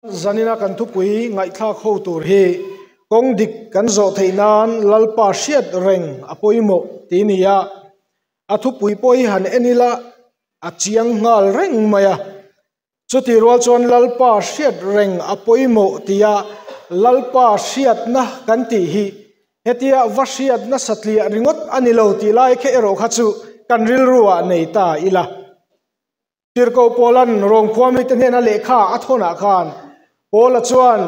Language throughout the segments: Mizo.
Zanina kan thupui ngaihthlak ho tur hi kawng dik kan zawh theih nan Lalpa hriat reng a pawimawh tih a ni a, a thupui pawh hi han en ila a chiang nghal reng mai a. Chutih rual chuan Lalpa hriat reng a pawimawh tia Lalpa hriatna kan tih hi hetia va hriatna satliah ringawt a ni lo tih lai kha erawh kha chu kan rilru ah nei ta ila. Tirhkoh Paula'n Rom khua mite hnena lehkha a thawnah khan Paula chuan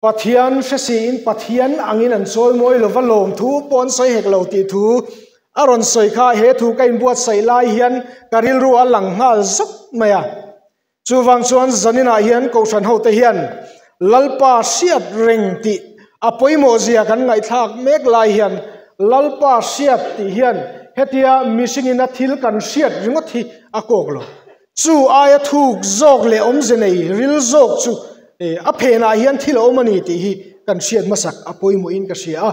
Pathian hre siin Pathian angin an chawi mawi lova lawmthu pawh an sawi hek lo tih thu a rawn sawi kha he thu ka inbuatsaih lai hian ka rilru a lang nghal zawk mai a. Chuvang chuan zaninah hian Kohhran hote hian Lalpa hriat reng tih a pawimawh zia kan ngaihthlak mek lai hian Lalpa hriat tih hian hetia mihringin a thil kan hriat ringawt hi a kawk lo. Chu aia thuk zawk leh awmze nei ril zawk chu a phenah hian thil a awm a ni tih hi kan hriat hmasak a pawimawhin ka hria a.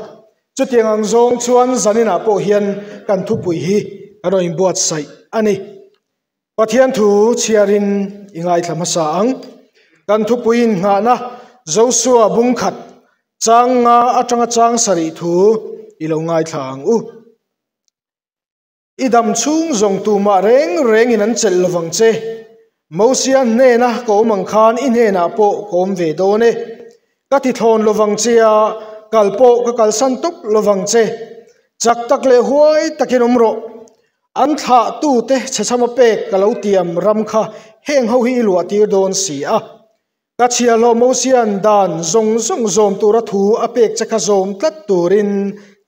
Chutiang ang zawng chuan zaninah pawh hian kan thupui hi kan rawn inbuatsaih a ni. Pathian thu chhiarin i ngaithla hmasa ang. Kan thupui innghahna Josua bungkhat chang nga atanga chang sarih thu i lo ngaithla ang u. I dam chhung zawng tumah reng rengin an chelh lovang che. Mosia hnena ka awm ang khan i hnenah pawh ka awm ve dawn e. Ka ti thlawn lovang che a, kal pawh ka kalsan tawp lovang che. Chak tak leh huai takin awm rawh. An thlahtute chhechhama pek ka lo tiam ram kha heng ho hi i luah tir dawn si a. Ka chhiahhlawh Mosia'n dan zawng zawng zawm tura thu a pek che kha zawm tlat turin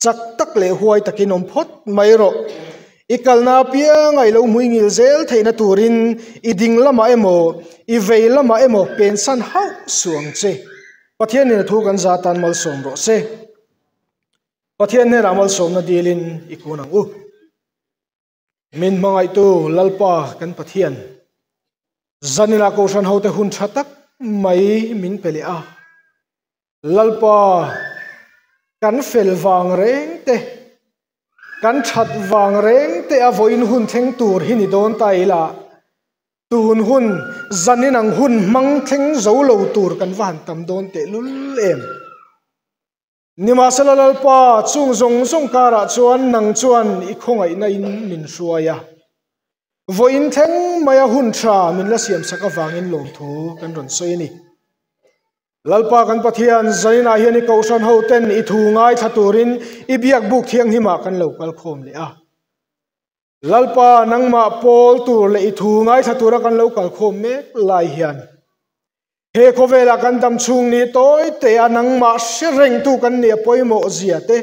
chak tak leh huai takin awm phawt mai rawh. I kalna apianga i lo hmuingil zel theihna turin i ding lamah emaw, i vei lamah emaw pensan hauh suh ang che. Pathianin a thu kan za tan malsawm rawh se. Pathian hnenah malsawmna dilin i kun ang u. Min hmangaihtu Lalpa kan Pathian, zanina Kohhran hote hun tha tak mai min pe leh a. Lalpa, kan fel vang reng te, kan that vang reng te a vawiin hun thleng tur hi ni dawn ta ila, tun hun zanin ang hun hmang thleng zo lo tur kan va han tam dawn tehlul em. Nimahsela Lalpa, chung zawng zawng karah chuan nang chuan i khawngaihna in min hruai a. Vawiin thleng maia hun tha min la siamsak avangin lawmthu kan rawn sawi a ni. Lalpa kan Pathian, zaninah hian i Kohhran hoten i thu ngaithla turin i biakbuk thianghlimah kan lo kal khawm leh a. Lalpa, nangmah pawl tur leh i thu ngaithla tura kan lo kalkhawm mek lai hian he khawvelah kan dam chhung ni tawi te a nangmah hre rengtu kan nih a pawimawh zia te,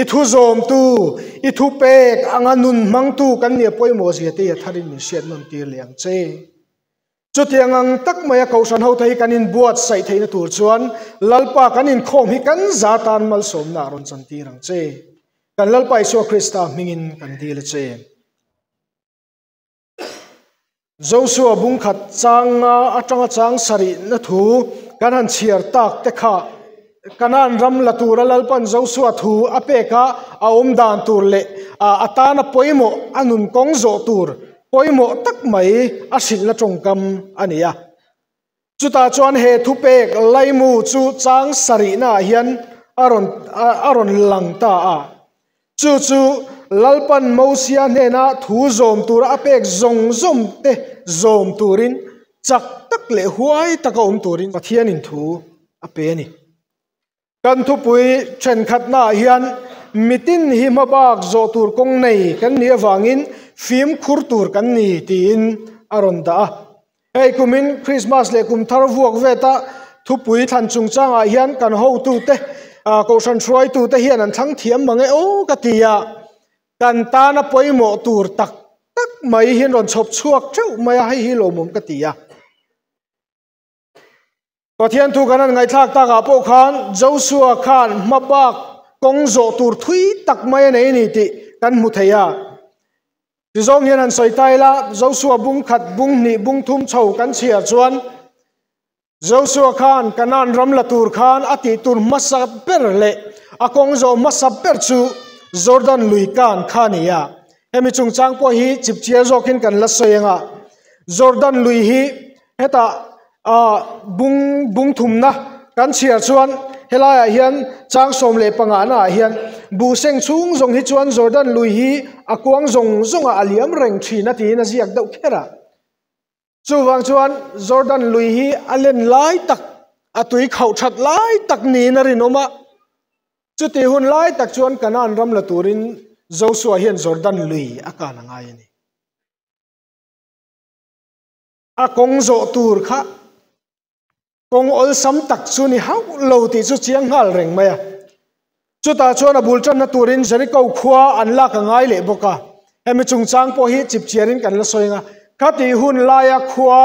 i thu zawmtu, i thu pek anga nun hmangtu kan nih a pawimawh zia te hi a tharin min hriat nawn tir leh ang che. Chutiang ang tak maia Kohhran hote hi kan inbuatsaih theihna tur chuan Lalpa kan inkhawm hi kan za tan malsawmna a rawn chantir ang che. Kan Lalpa Isua Krista hmingin kan dil a che. Josua bungkhat chang nga atanga chang sarihna thu kan han chhiar tak te kha Kanaan ram la tura Lalpan Josua thu a pek a, a awm dan tur leh a tana pawimawh a nun kawng zawh tur pawimawh tak mai a hrilhna tawngkam a ni a. Chutah chuan he thupek laimu chu chang sarihnaah hian a rawn a rawn lang ta a. Chu chu Lalpan Mosia hnena thu zawm tura a pek zawng zawng te zawm turin chak tak leh huai taka awm turin Pathianin thu a pe a ni. Kan thupui thenkhatnaah hian mitin hi hmabak zawh tur kawng nei kan nih avangin fimkhur tur kan ni tiin a rawn dah a. Hei kumin Krismas leh kum thar vuak veta thupui thlan chungchangah hian kan hotute Kohhran hruaitute hian an thlang thiam mang e aw ka ti a, kan tana pawimawh tur tak tak mai hi an rawn chhawp chhuak theuh mai a, hei hi lawmawm ka ti a. Pathian thu kan han ngaihthlak takah pawh khan Joshua khan hmabak kawng zawh tur thui tak mai a nei a ni tih kan hmu thei a. Tizawng hian han sawi ta ila, Joshua bung khat, bung hnih, bung thum chho kan chhiar chuan Joshua khan Kanaan ram la tur khan a tih tur hmasa ber leh a kawng zawh hmasa ber chu Jordan lui kan kha a ni a. Hemi chungchang pawh hi chipchiar zawkin kan la sawi ang a. Jordan lui hi hetah. Bung bung thumna kan chhiar chuan helaiah hian chang 15 naah hian buh seng chhung zawng hi chuan Jordan lui hi a kuang zawng zawngah a liam reng thin a tiin a ziak deuh kher a. Chuvang chuan Jordan lui hi a len lai tak, a tui khauh that lai tak niin a rinawm a. Chutih hun lai tak chuan Kanaan ram la turin Joshua hian Jordan lui a kan a ngai a ni. A kawng zawh tur kha kawng awlsam tak chu ni hauh lo tih chu chiang nghal reng mai a. Chutah chuan a bul tanna turin Jericho khua an lak a ngai leh bawk a. Hemi chungchang pawh hi chipchiarin kan la sawi ang a. Khatih hun laia khua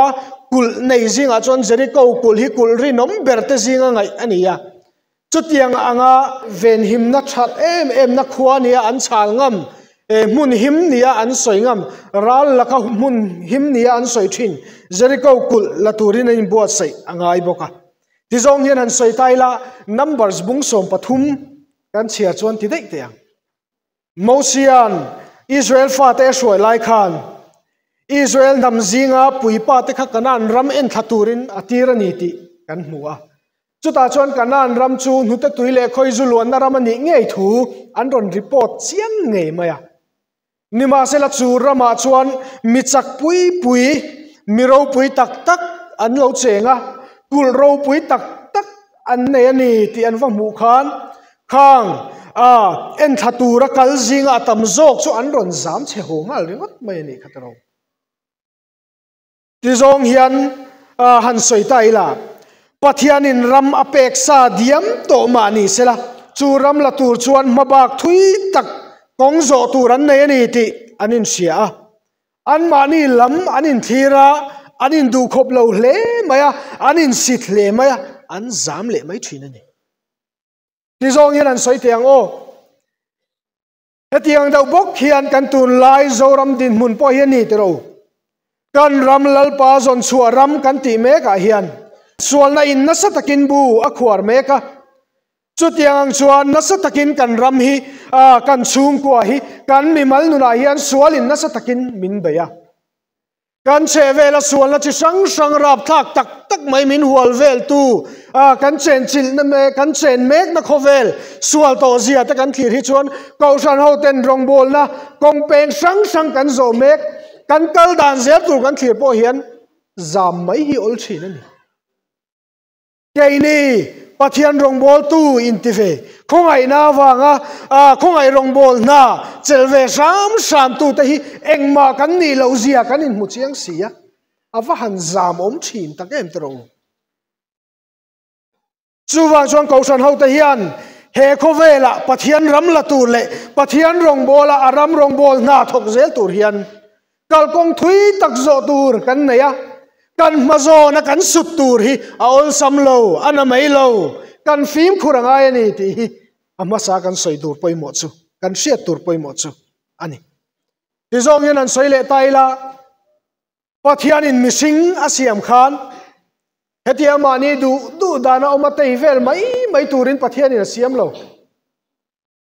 kulh nei zingah chuan Jericho kulh hi kulh rinawm ber te zinga ngaih a ni a. Chutiang anga venhimna that em emna khua nia an chhal ngam, hmun him nia an sawi ngam, ral laka hmun him nia an sawi thin, Jericho kulh la turin a inbuatsaih a ngai bawk a. Tizawng hian han sawi ta ila, Numbers bung 13 kan chhiar chuan ti daih teh ang. Mosia'n Israel fate a hruai lai khan Israel hnam zinga puipa te kha Kanaan ram enthla turin a tir a ni tih kan hmu a. Chutah chuan Kanaan ram chu hnute tui leh khawi zu luanna ram a nih ngei thu an rawn report chiang ngei mai a. Nimahsela chu ramah chuan mi chak pui pui, mi ropui tak tak an lo cheng a, kulh ropui tak tak an nei a ni tih an va hmuh khan khang a enthla tura kal zinga a tam zawk chu an rawn zam chhe haw nghal ringawt mai a nih kha tawrh. Tizawng hian han sawi ta ila, Pathianin ram a pek sa diam tawh mah ni sela, chu ram la tur chuan hmabak thui tak kawng zawh tur an nei a ni tih an inhria a. Anmahni lam an inthlir a, an induhkhawp lo hle mai a, an insit hle mai a, an zam leh mai thin a ni. Tizawng hian han sawi teh ang aw. Hetiang deuh bawk hian kan tunlai Zoram dinhmun pawh hi a ni tiro. Kan ram Lalpa zawn chhuah ram kan tih mekah hian sualna in nasa takin bu a khuar mek a. Chutiang ang chuan nasa takin kan ram hi, kan chhungkua hi, kan mimal nunah hian sualin nasa takin min bei a. Kan chhehvela sualna chi hrang hrang rapthlak tak tak mai min hual veltu kan chenchilhna mek, kan chen mekna khawvel sual tawh zia te kan thlir hi chuan Kohhran hoten rawngbawlna kawng peng hrang hrang kan zawh mek, kan kal dan zel tur kan thlir pawh hian zam mai hi awl thin a ni. Keini Pathian rawngbawltu inti ve, khawngaihna avanga khawngaih rawngbawlna chelh ve hram hramtute hi engmah kan nih loh zia kan inhmu chiang si a, a va han zam awm thin tak em tawh rawh u. Chuvang chuan Kohhran hote hian he khawvelah Pathian ram la tur leh Pathian rawngbawla a ram rawngbawlna thawk zel tur hian Kalkawng thui tak zawh tur kan nei a, kan hma zawna kan sut tur hi a awlsam lo, a na mai lo, kan fimkhur a ngai a ni tih hi a hmasa kan sawi tur pawimawh chu, kan hriat tur pawimawh chu a ni. Tizawng hian han sawi leh ta ila, Pathianin mihring a siam khan hetia mahni duh duh dana awm a tei vel mai mai turin Pathianin a siam lo,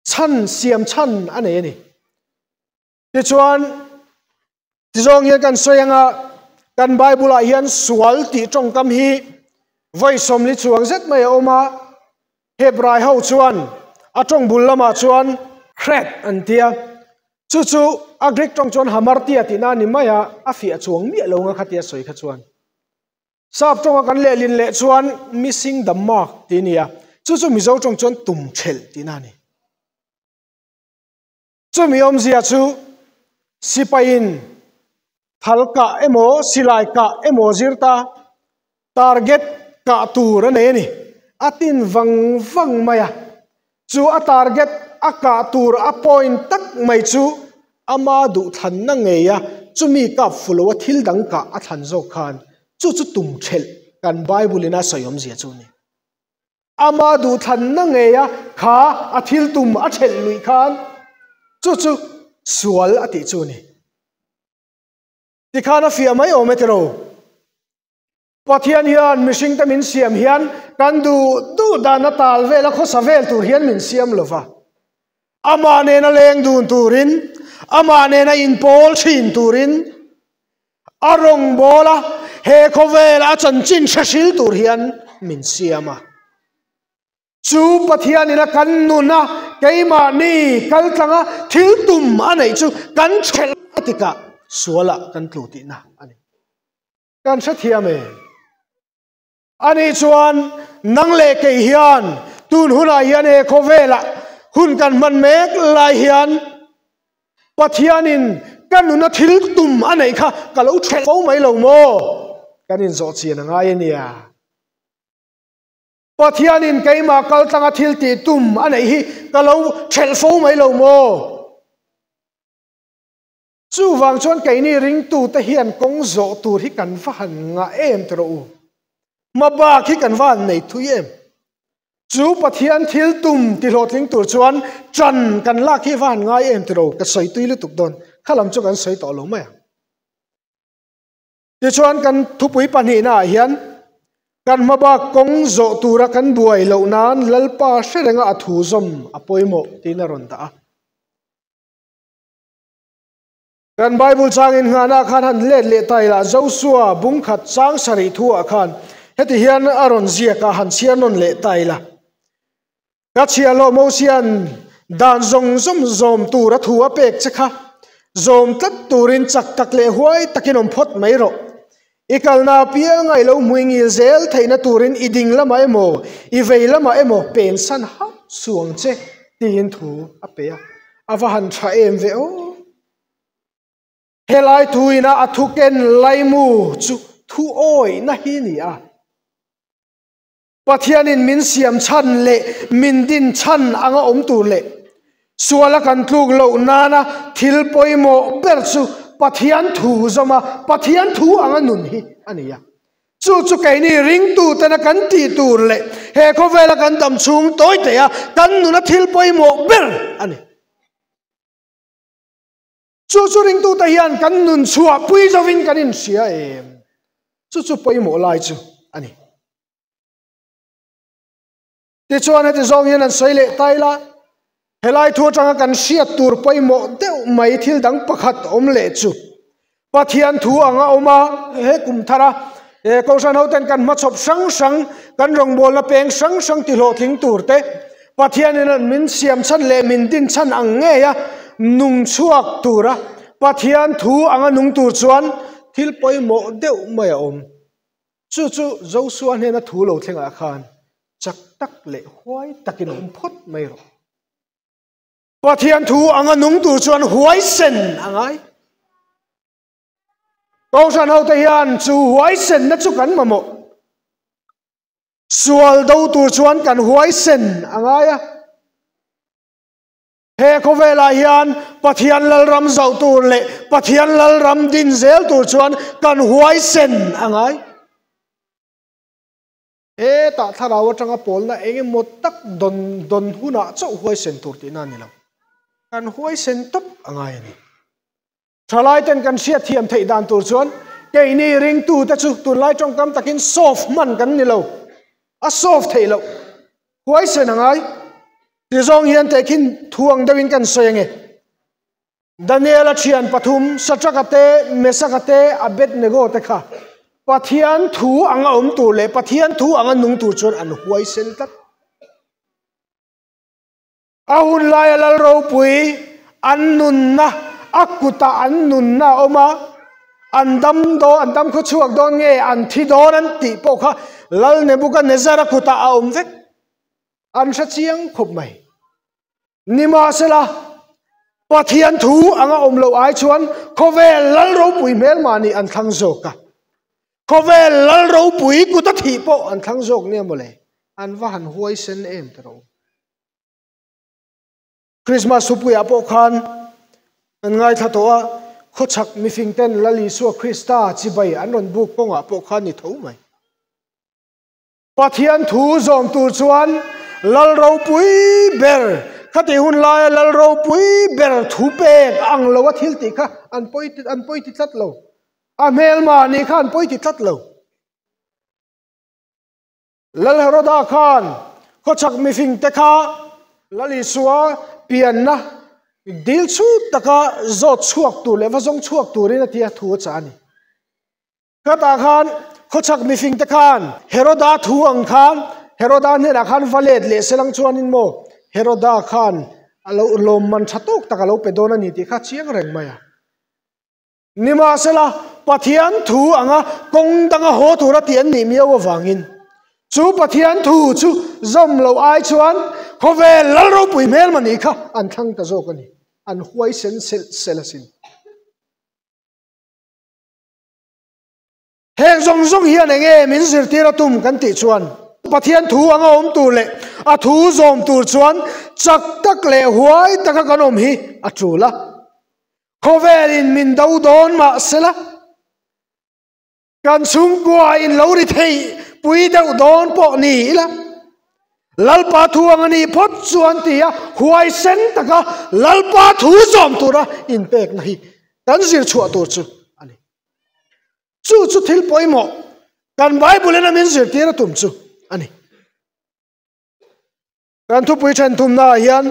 chhan siam chhan a nei a ni. Tichuan, tizawng hian kan sawi anga kan Bible-ah hian sual tih tawngkam hi vawi 40 chuang zet mai a awm a. Hebrai ho chuan a tawng bul lamah chuan kret an ti a. Chu chu a Greek tawng chuan hamartia tihna a ni mai a, a fiah chuang miah lo nga khatia sawi kha chuan. Sap tawnga kan lehlin leh chuan missing the mark tih a ni a, chu chu Mizo tawng chuan tum thelh tihna a ni. Chumi awmzia chu sipaiin thal kah emaw silai kah emaw zir ta target kah tur a nei a ni. A tin vang vang mai a, chu a target a kah tur a point tak mai chu ama duhthlanna ngei a, chumi kap fu lo a thil dang kah a thlan zawk khan chu chu tum thelh kan Bible in a sawi awmzia chu a ni. Ama duhthlanna ngei a kha a thil tum a thelh luih khan chu chu sual a tih chu a ni. Tikhan a fiah mai awm e tiro. Pathian hian mihringte min siam hian kan duh duh dan a tal vel a khawsa vel tur hian min siam lo va. Amah nena leng dun turin, amah nena inpawl thin turin a rawngbawla. He khawvela a chanchin hre hril tur hian min siam a. Chu Pathianin a kan nun a, keimahni kal tlanga thil tum a neih chu kan ṭhelh a tikah sualah kan tlu tihna a ni. Kan hrethiam em? Ani chuan nang leh kei hian tun hunah hian he khawvelah hun kan hman mek lai hian Pathianin ka nuna thil tum a neih kha ka lo ṭhelh fo mai lo maw? Kan inzawh chian a ngai a nia. Pathianin keimah kal tlanga thil tih tum a neih hi ka lo ṭhelh fo mai lo maw? Chuvang chuan keini ringtute hian kawng zawh tur hi kan va han ngah em ti rawh u. Hmabak hi kan va han nei thui em? Chu Pathian thil tum ti hlawhtling tur chuan ṭan kan lak hi va han ngai em ti rawh u. Ka sawi tui lutuk dawn. Kha lam chu kan sawi tawh lo mai ang. Tichuan kan thupui pahnihnaah hian kan hmabak kawng zawh tura kan buai loh nan Lalpa hre renga a thu zawm a pawimawh tiin a rawn dah a. Kan Bible changin nghahna khan han let leh ta ila Josua bungkhat chang sarih thuah khan heti hian a rawn ziak a, han chhiar nawn leh ta ila. Ka chhiahhlawh Mosia'n dan zawng zawng zawm tur a thu a pek che kha, zawm tlat turin chak tak leh huai takin awm phawt mai rawh. I kalna apianga i lo hmui ngil zel theihna turin i ding lamah emaw, i vei lamah emaw pensan hauh suang che tiin thu a pe a. A va han tha em ve aw! Helai thuina a thuken laimu chu thuawihna hi ni a. Pathianin min siam chhan leh min din chhan anga awm tur leh suala kan tluk loh nana thil pawimawh ber chu Pathian thu zawma Pathian thu anga nun hi a ni a. Chu chu keini ringtutena kan tih tur leh he khawvela kan dam chhung tawi thei a kan nuna thil pawimawh ber a ni. Chu chu ringtute hian kan nun chhuah pui zovin kan inhria em? Chu chu pawimawh lai chu a ni. Tichuan heti zawng hian an sawi leh ta ila, helai thu atanga kan hriat tur pawimawh deuh mai thil dang pakhat awm leh chu Pathian thu anga awm a, he kum thara he Kohhran hoten kan hmachhawp hrang hrang, kan rawngbawlna peng hrang hrang tihlawhtling tur te, Pathianin an min siam chhan leh min din chhan ang ngei a, nung chhuak tura Pathian thu anga nung tur chuan thil pawimawh deuh mai a awm. Chu chu Josua hnena thu lo thlengah khan chak tak leh huai takin awm phawt mai rawh. Pathian thu anga nung tur chuan huaisen a ngai. Kohhran hote hian chu huaisenna chu kan mamawh. Sual do tur chuan kan huaisen a ngai a. He khawvelah hian Pathian Lalram zauh tur leh Pathian Lalram din zel tur chuan kan huaisen a ngai. Hetah thlarau atanga pawlna eng emaw tak dawn dawn hunah chauh huaisen tur tihna a ni lo. Kan huaisen tawp a ngai a ni. Thalai ten kan hriatthiam theih dan tur chuan keini ringtute chu tunlai tawngkam takin soft hman kan ni lo. A soft theih loh. Huaisen a ngai. Tizawng hian tehkhin thuang deuhin kan sawi ange. Daniela thian pathum, Satraka te, Mesaka te, Abednego te kha Pathian thu anga awm tur leh Pathian thu anga nung tur chuan an huaisen tlat. A hun laia lal ropui an nunna, a kutah an nunna a awm a, an dam dawn, an dam khawchhuak dawn nge an thi dawn an tih pawh kha Lal Nebuchadnezzar-a kutah a awm vek. An hre chiang khawp mai. Nimahsela, Pathian thu anga awm loh ai chuan khawvel lal ropui hmel mahni an thlang zawk a. Khawvel lal ropui kut a thih pawh an thlang zawk nia mawle. An va han huaisen em ti rawh u. Christmas thupuiah pawh khan an ngaithla tawh a, khawchhak mifing ten Lal Isua Krista chibai an rawn buk kawngah pawh khan ni tho mai. Pathian thu zawm tur chuan Lal ropui ber, khati hun laia Lal ropui ber thu pek ang lo a thil tih kha an pawi an pawi ti tlat lo. A hmelma nih kha an pawi ti tlat lo. Lal Heroda khan khawchhak mifing te kha Lal Isua pianna dil chhut taka zawt chhuak tur leh va zawng chhuak turin a tia thu a chah a ni. Khatah khan khawchhak mifing te khan Heroda thu ang khan Heroda hnenah khan va let leh se lang chuanin maw Heroda khan a lo lawmman tha tawk tak a lo pe dawn a ni tih kha chiang reng mai a. Nimahsela, Pathian thu anga kawng danga haw tura tih an nih miau avangin chu Pathian thu chu zawm loh ai chuan khawvel lal ropui hmelma nih kha an thlang ta zawk a ni. An huaisen selh selh asin. Heng zawng zawng hian eng nge min zirtir a tum kan tih chuan Pathian thu anga awm tur leh a thu zawm tur chuan chak tak leh huai taka kan awm hi a tul a. Khawvelin min do dawn mah sela kan chhungkua in lo ri theih pui deuh dawn pawh ni ila Lalpa thu ang a nih phawt chuan tia huaisen taka Lalpa thu zawm tura inpekna hi kan zir chhuah tur chu a ni. Chu chu thil pawimawh kan Bible in a min zirtir a tum chu a ni. Kan thupui then thumnaah hian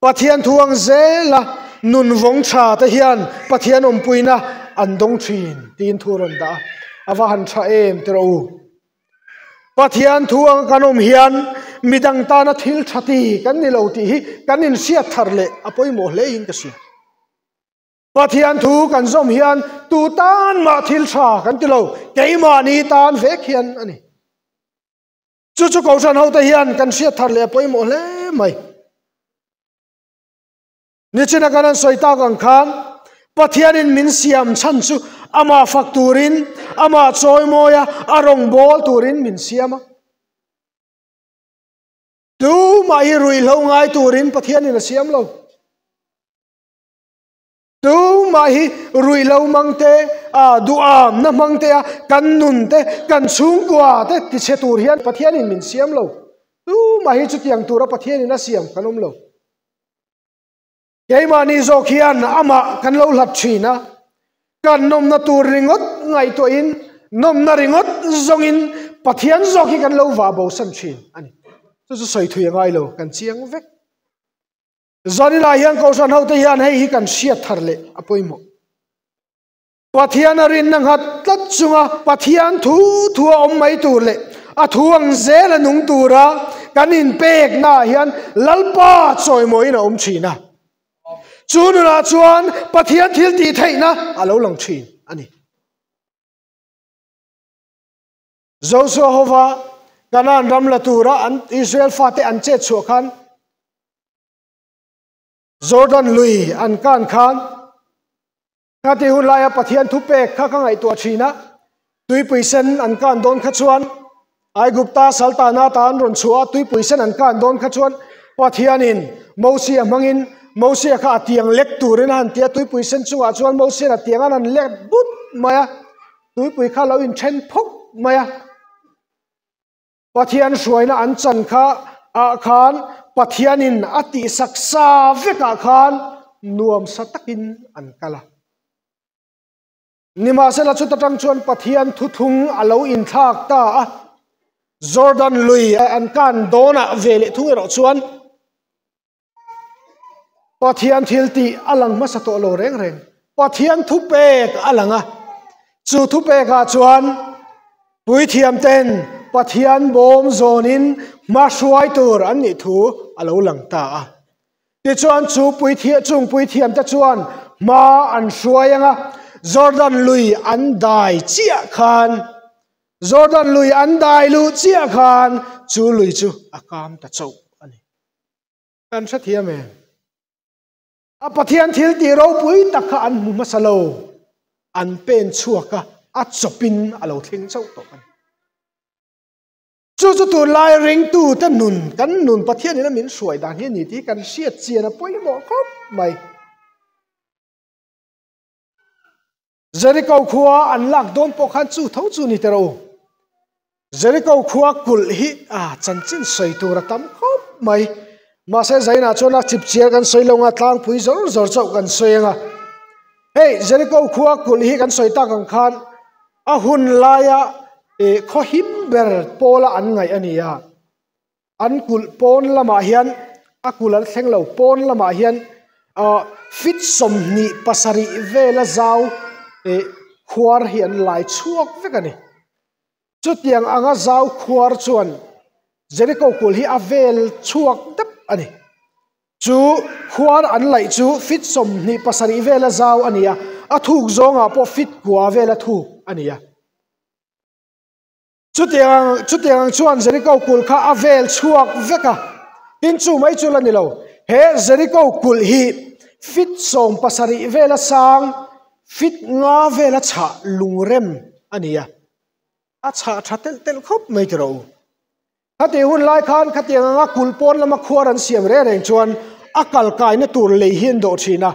Pathian thu ang zela nun vawng tha te hian Pathian awmpuina an dawng thin tiin thu a rawn dah a, a va han tha em ti rawh u. Pathian thu ang kan awm hian midang tana thil tha ti kan ni lo tih hi kan inhriat thar leh a pawimawh hle in ka hria. Pathian thu kan zawm hian tu tan mah thil tha kan ti lo, keimahni tan vek hian a ni. Chu chu Kohhran hote hian kan hriat thar leh a pawimawh hle mai. Nichina kan an sawi tak ang khan Pathianin min siam chhan chu amah fak turin, amah chawimawi a, a rawngbâwl turin min siam a. Tumah hi ruihhlo ngai turin Pathianin a siam lo. Tumah hi ruihlo hmang te, duhamna hmang te a kan nun te, kan chhungkua te tichhe tur hian Pathianin min siam lo. Tumah hi chutiang tura Pathianin a siam kan awm lo. Keimahni zawk hian amah kan lo hlat thin a, kan nawmna tur ringawt ngaihtuahin, nawmna ringawt zawngin Pathian zawk hi kan lo vah bosan thin a ni. Chu chu sawi thui a ngai lo, kan chiang vek. Zaninah hian Kohhran hote hian hei hi kan hriat thar leh a pawimawh. Pathian a rinna nghat tlat chunga Pathian thu thu a awm mai tur leh a thu ang zel a nung tura kan inpeknaah hian Lalpa chawimawiin a awm thin a. Chu nunah chuan Pathian thil tih theihna a lo lang thin a ni. Josua hova Kanaan ram la tura an Israel fate an chet chhuah khan Jordan lui an kan khan khati hun laia Pathian thu pek kha ka ngaihtuah thin a, tuipui sen an kan dawn kha chuan Aigupta saltana ta an rawn chhuah a, tuipui sen an kan dawn kha chuan Pathianin Mosia hmangin Mosia kha a tiang lek turin a han ti a, tuipui sen chungah chuan Mosian a tiang an han lek but mai a. Tuipui kha lo inthen phawk mai a, Pathian hruaina an chan kha ah khan Pathianin a tihsak sa vekah khan nuamsa takin an kal a. Nimahsela chuta tang chuan Pathian thuthlung a lo inthlak ta a, Jordan lui an kan dawnah ve leh thung erawh chuan Pathian thil tih a lang hmasa tawh lo reng reng. Pathian thupek a lang a. Chu thupekah chuan puithiam ten Pathian bawm zawnin hma hruai tur an nih thu a lo lang ta a. Tichuan chu puithiam chung puithiam te chuan hma an hruai anga Jordan lui an dai chiah khan Jordan lui an dai luh chiah khan chu lui chu a kam ta chauh a ni. Kan hrethiam em? A Pathian thil tih ropui tak kha an hmu hmasa lo. An pen chhuak a, a chawpin a lo thleng chauh tawh a ni. Chu chu tunlai ringtute nun, kan nun Pathianin a min hruai dan hi a ni tih kan hriat chian a pawimawh khawp mai. Jeriko khua an lak dawn pawh khan chu tho chu ni teh rawh u. Jeriko khua kulh hi a chanchin sawi tur a tam khawp mai. Mahse zainah chuan a chipchiar kan sawi lo ang a, tlangpui zawr zawr chauh kan sawi ang a. Hei Jeriko khua kulh hi kan sawi tak ang khan a hun laia ih khaw him ber pawla an ngaih a ni a. An kulh pawn lamah hian a kulh an thleng lo pawn lamah hian ah feet 27 vela zau ih. khuar hi an lai chhuak vek a ni. Chutiang anga zau khuar chuan Jeriko kulh hi a vel chhuak dap a ni. Chu khuar an laih chu fit 27 vela zau a ni a, a thuk zawngah pawh fit kua vela thuk a ni a. Chutiang chutiang ang chuan Jeriko kulh kha a vel chhuak vek a, tin chu mai chu la ni lo. He Jeriko kulh hi fit 70 vela sang, fit nga vela chhah lungrem a ni a, a chhah tha telh telh khawp mai tiraw u. Khati hun lai khan khatiang anga kulh pawn lama khuar an siam reng reng chuan a kal kaina tur lei hi an dawh thin a,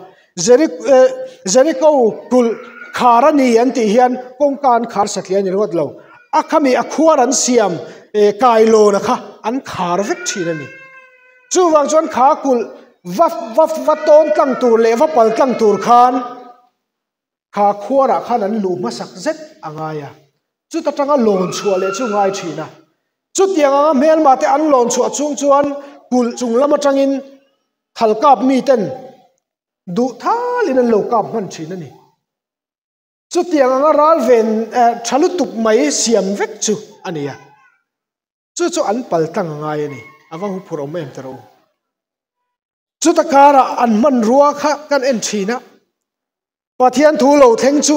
Jeriko kulh khar a ni an tih hian kawngka an khar satliah a ni ringawt lo, a khami a khuar an siam kailawna kha an khar vek thin a ni. Chuvang chuan kha kulh va va va tawn tlang tur leh va pal tlang tur khan Kha khuarah khan an luh hmasak zet a ngai a, chuta tanga lawn chhuah leh chu ngai thin a. Chutiang anga hmelma te an lawn chhuah chung chuan kulh chung lam atangin thal kap miten duh thalin an lo kap hman thin a ni. Chutiang anga ral ven tha lutuk mai siam vek chu a ni a. Chu chu an pal tlang a ngai a ni. A va huphurh awm em tawh u. Chuta karah an hmanrua kha kan en thin a, Pathian thu lo thleng chu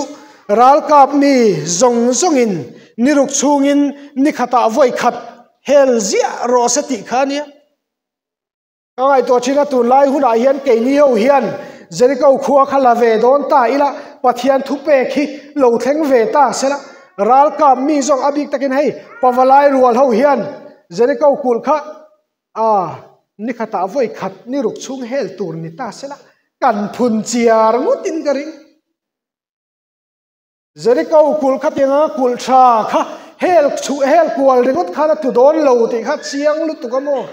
ralkap mi zawng zawngin ni ruk chhungin ni khatah vawi khat hel ziah rawh se tih kha a nia. Ka ngaihtuah thin a, tunlai hunah hian keini ho hian Jeriko khua kha la ve dawn ta ila, Pathian thupek hi lo thleng ve ta sela, ralkap mi zawng a bik takin hei Pavalai rual ho hian Jeriko kulh kha A, ni khatah vawi khat ni ruk chhung hel tur ni ta sela, kan phun chiar ngawtin ka ring. Jeriko kulh kha tianga kulh tha kha hel chhuh hel kual ringawt khan a tlu dawn lo tih kha chiang lutuk a maw?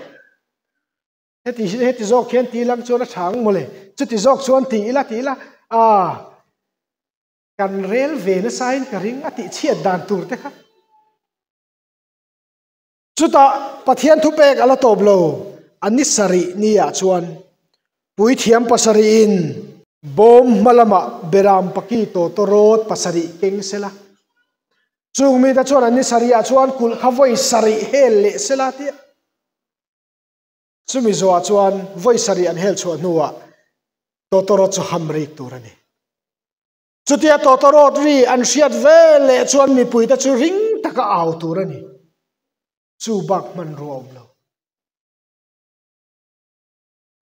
Heti heti zawk hian ti lang chuan a tha ang mawle, chuti zawk chuan ti ila ti ila, a, kan rel ve nasain ka ring a tih chhiat dan tur te kha. Chutah Pathian thupek a la tawp lo, a ni sarih niah chuan puithiam pasarihin bawm hma lamah beram paki tawtawrawt pasarih keng sela. Chung mite chuan an ni sarihah chuan kulh kha vawi sarih hel leh sela tia. Chumi zawhah chuan vawi sarih an hel chhuah hnuah tawtawrawt chu ham rik tur a ni. Chutia tawtawrawt ri an hriat vel leh chuan mipuite chu ring taka au tur a ni. Chu bak hmanrua awm lo.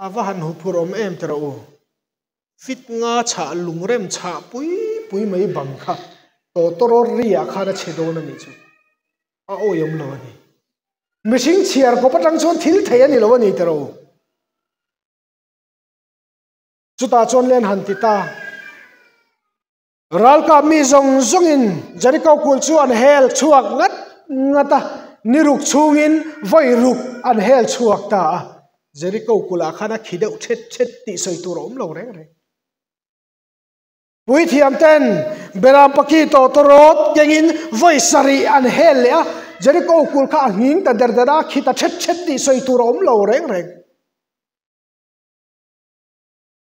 A va han huphur awm em teh rawh u. Fit nga chhah lungrem chhah pui pui mai bang kha tawtawrawt ri ah khan a chhe dawn a nih chu. A awi awm lo a ni. Mihring chhiar kawp atang chuan thil thei a ni lo a ni teh rawh u. Chutah chuan len han ti ta. Ralkap mi zawng zawngin Jeriko kulh chu an hel chhuak ngat ngat a, ni ruk chhungin vawi ruk an hel chhuak ta a. Jeriko kulhah khan a khi deuh thet thet tih sawi tur a awm lo reng reng. Puithiam ten Beram paki tawtawrawt kengin vawi sarih an hel leh a, Jeriko kulh kha a nghing ta der der a, khi ta thet thet tih sawi tur a awm lo reng reng.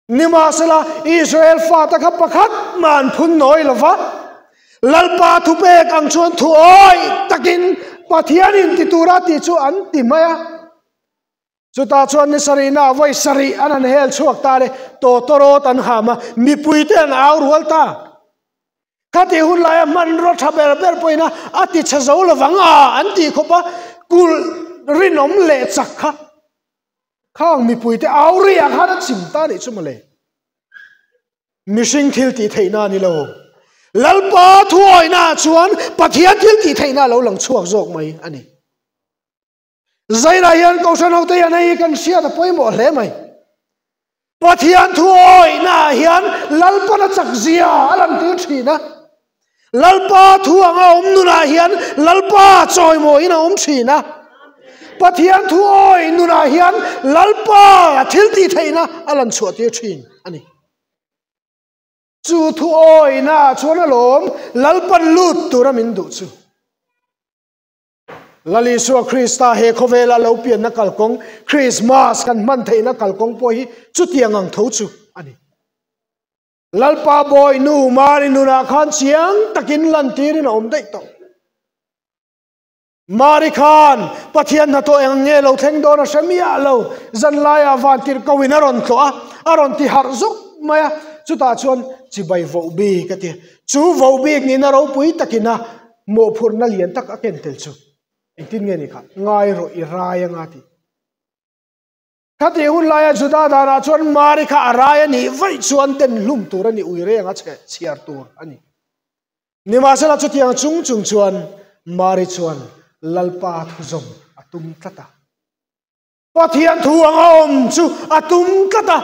Nimahsela, Israel fate kha pakhat mah an phun nawi lo va, Lalpa thupek ang chuan thu awih takin Pathianin ti tura tih chu an ti mai a. Chutah chuan ni sarihna vawi sarih an han hel chhuak ta le, tawtawrawt an ham a, mipuite an au rual ta. Khati hun laia hmanraw tha ber ber pawhin a a ti chhe zo lovang a an tih khawp a, kulh rinawm leh chak kha. Khang mipuite au riah khan a chim ta nih chu mawle. Mihring thil tih theihna a ni lo. Lalpa thuawihna ah chuan Pathian thil tih theihna a lo lang chhuak zawk mai a ni. Zainah hian Kohhran hote hian hei hi kan hriat a pawimawh hle mai. Pathian thuawihna ah hian Lalpan a chak zia a lantir thin a. Lalpa thu anga awm nunah hian Lalpa chawimawiin a awm thin a. Pathian thu awi nunah hian Lalpa thil tih theihna a lan chhuah tir thin a ni. Chu thu awina ah chuan alawm Lalpan lut tura min duh chu. Lal Isua Krista he khawvela lo pianna kalkawng, Krismas kan hman theihna kalkawng pawh hi chutiang ang tho chu a ni. Lalpa bawi nu Mari nunah khan chiang takin lantirin a awm daih tawh. Mari khan Pathian hnathawh eng nge lo thleng dawn a hre miah lo. Zanlaiah vantirhko in a rawn tlawh a, a rawn ti harh zuk mai a, chutah chuan chibai voh bik a ti. Chu voh bik nihna ropui takin a mawhphurhna lian tak a ken tel chu engtin nge ni kha? Ngai rawh i rai anga ti. Khati hun laia Juda danah chuan Mari kha a rai a nih vaih chuan den hlum tur a ni, ui reng a chhiar tur a ni. Nimahsela chutiang chung chung chuan Mari chuan Lalpa thuzawm a tum tlat a. Pathian thu anga awm chu a tum tlat a,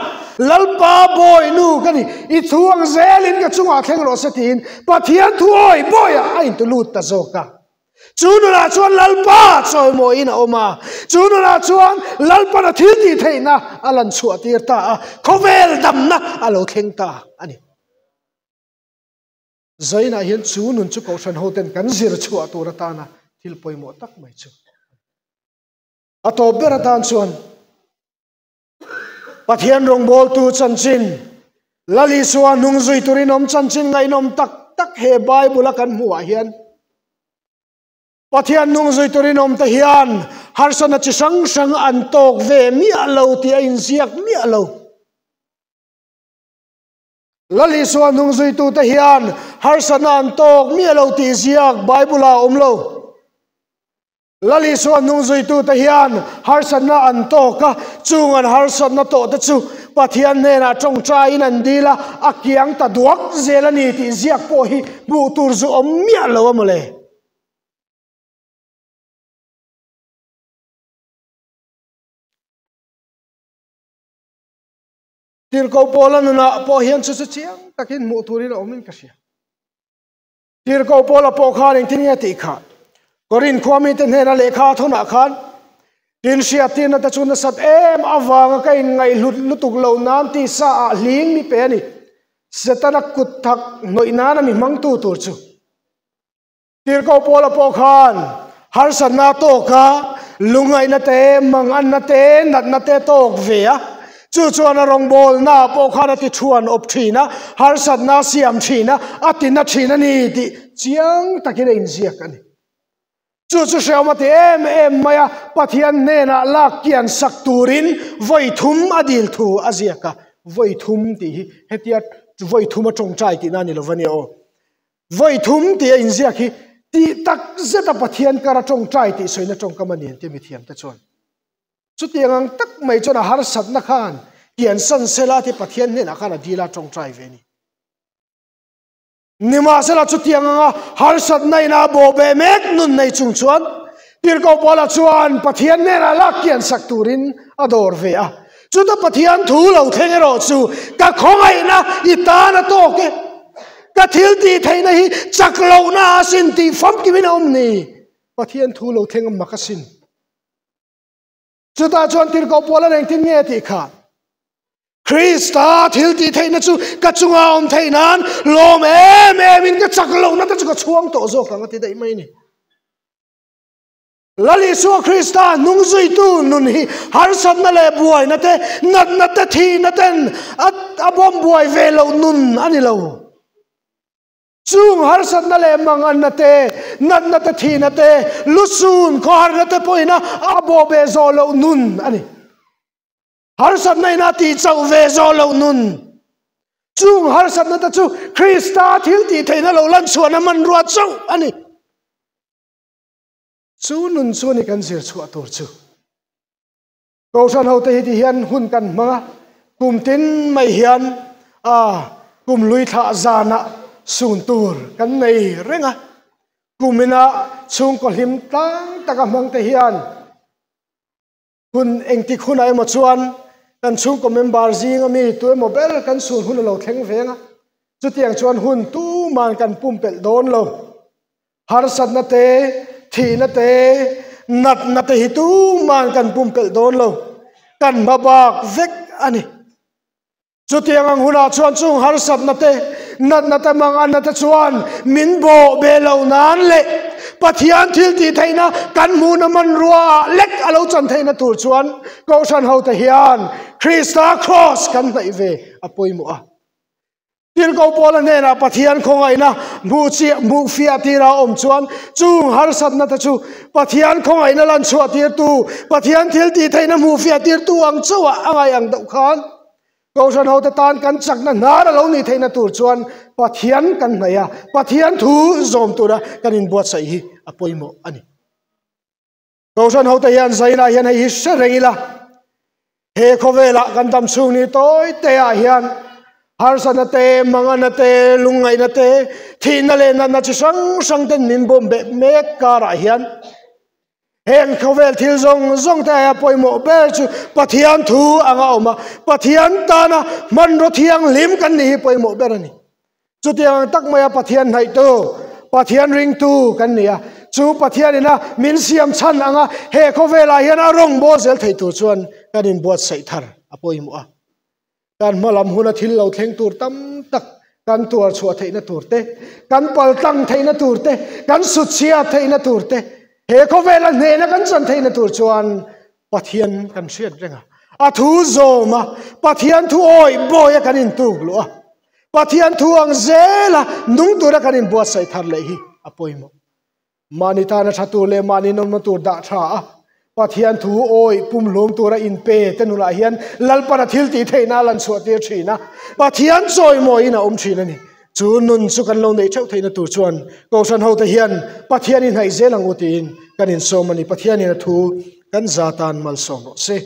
Lalpa bawi nu ka ni, i thu ang zelin ka chungah thleng rawh se tiin Pathian thu awi bawiah a intulut ta zawk a. Chu nunah chuan Lalpa chawimawiin a awm a, chu nunah chuan Lalpan a thil tih theihna a lan chhuah tir ta a, khawvel damna a lo thleng ta a ni. Zainah hian chu nun chu Kohhran hoten kan zir chhuah tur atana thil pawimawh tak mai chu a tawp ber atan chuan Pathian rawngbawltu chanchin, Lal Isua hnung zui turin awm chanchin ngaihnawm tak tak he Bible a kan hmuhah hian Pathian hnung zui turin awm te hian harsatna chi hrang hrang an tawk ve miah lo tih a inziak miah lo. Lal Isua hnung zuitute hian harsatna an tawk miah lo tih ziak Bible ah a awm lo. Lal Isua hnung zuitute hian harsatna an tawk a, chung an harsatna tawh te chu Pathian hnenah tawngtaiin an dil a, a kiang ta duak zel a ni tih ziak pawh hi hmuh tur zu awm miah lo a mawle. Tirhkoh Paula nunah pawh hian chu chu chiang takin hmuh turin a awmin ka hria. Tirhkoh Paula pawh khan engtin nge tih kha? Korinth khua mite hnena lehkha a thawnah khan, Tin hriattirna te chu nasat em avanga ka inngaihhlut lutuk lo nan tisa ah hling mi pe a ni. Setana kut thak hnawih nana mi hmangtu tur chu. Tirhkoh Paula pawh khan harsatna tawka lungngaihna te, manganna te, natna te tawk ve a. Chu chuan a rawngbawlna pawh khan a ti thuan awp thin a, harsatna a siam thin a, a ti na thin a ni tih chiang takin a inziak a ni. Chu chu hrehawm a ti em em mai a, Pathian hnenah lak kian sak turin vawi thum a dil thu a ziak a, vawi thum tih hi hetia vawi thum a tawngtai tihna a ni lo va nia aw. Vawi thum tih a inziak hi tih tak zeta Pathian kar a tawngtai tih sawina tawngkam a ni an ti mithiam te chuan. Chutiang ang tak mai chuan a harsatna khan kian san sela ti Pathian hnenah khan a dila tawngtai ve a ni. Nimahsela chutiang anga harsatna in a bawhbeh mek nun nei chung chuan Tirhkoh Paula chuan Pathian hnenah lak kian sak turin a dawr ve a. Chuta Pathian thu lo thleng erawh chu ka khawngaihna i tan a tawk e. Ka thil tih theihna hi chak lohna asin tih famkimin a awm ni. Pathian thu lo thleng a mak asin. Chutah chuan tirhkoh Paula engtin nge tih kha? Krista thil tih theihna chu ka chunga awm theih nan lawm em em in ka chak lohna te chu ka chhuang tawh zawk ang a ti daih mai ni. Lal Isua Krista hnung zuitu nun hi harsatna leh buaina te, natna te, thihna ten a bawm buai ve loh nun a ni lo. Chung harsatna leh manganna te, natna te, thihna te, lusun khawharna te pawhin a a bawhbeh zawh loh nun a ni. Harsatna in a tih chauh ve zawh loh nun. Chung harsatna te chu Krista thil tih theihna lo lan chhuahna hmanrua chauh a ni. Chu nun chu a ni kan zir chhuah tur chu. Kohhran hote hi ti hian hun kan hmang a, kum tin mai hian a kum lui thlah zanah sun tur kan nei reng a, kum ina chhungkaw hlim tlang taka hmang te hian hun engtik hunah emaw chuan kan chhungkaw member zinga mi tu emaw ber kan sun hun a lo thleng veng a, chutiang chuan hun tuman kan pumpelh dawn lo. Harsatna te, thihna te, natna te hi tuman kan pumpelh dawn lo. Kan hma bak vek a ni. Chutiang ang hunah chuan chung harsatna te, natna te, manganna te chuan min bawh be lo nan leh Pathian thil tih theihna kan hmuhna hmanrua ah lek a lo chan theihna tur chuan Kohhran hote hian Krista Kraws kan hnaih ve a pawimawh a. Tirhkoh Paula hnenah Pathian khawngaihna hmuh chiah hmuh fiah tira awm chuan chung harsatna te chu Pathian khawngaihna lan chhuah tirtu, Pathian thil tih theihna hmuh fiah tirtu ang chauhah a ngaih ang deuh khan Kohhran hote tan kan chakna hnar a lo nih theihna tur chuan Pathian kan hnaih a, Pathian thu zawm tura kan inbuatsaih hi a pawimawh a ni. Kohhran hote hian zainah hian hei hi hre reng ila, he khawvelah kan dam chhung ni tawi te ah hian harsatna te, mangana te, lungngaihna te, thihna leh natna chi hrang hrang ten min bawm beh mek karah hian heng khawvel thil zawng zawng te aia pawimawh ber chu Pathian thu anga awm a, Pathian tana hmanraw thianghlim kan nih hi pawimawh ber a ni. Chutiang ang tak maia Pathian hnaihtu, Pathian ringtu kan ni a, chu Pathianina min siam chhan anga he khawvelah hian a rawng bawl zel thei tur chuan kan inbuatsaih thar a pawimawh a. Kan hma lam huna thil lo thleng tur tam tak kan tuar chhuah theihna tur te, kan paltlang theihna tur te, kan sutchhiat theihna tur te, he khawvela hnehna kan chan theihna tur chuan Pathian kan hriat reng a, a thu zawm a, Pathian thu awih bawi a kan intuk luh a, Pathian thu ang zela nung tura kan inbuatsaih thar leh hi a pawimawh. Mahni tana tha tur leh mahni nawmna tur dah tha a, Pathian thu awih pumhlum tura inpe te nunah hian Lalpana thil tih theihna a lan chhuah tir thin a, Pathian chawimawiin a awm thin a ni. Chu nun chu kan lo neih theuh theihna tur chuan Kohhran hote hian Pathian i hnaih zel ang u tiin kan insawm a ni. Pathianin a thu kan za tan malsawm rawh se.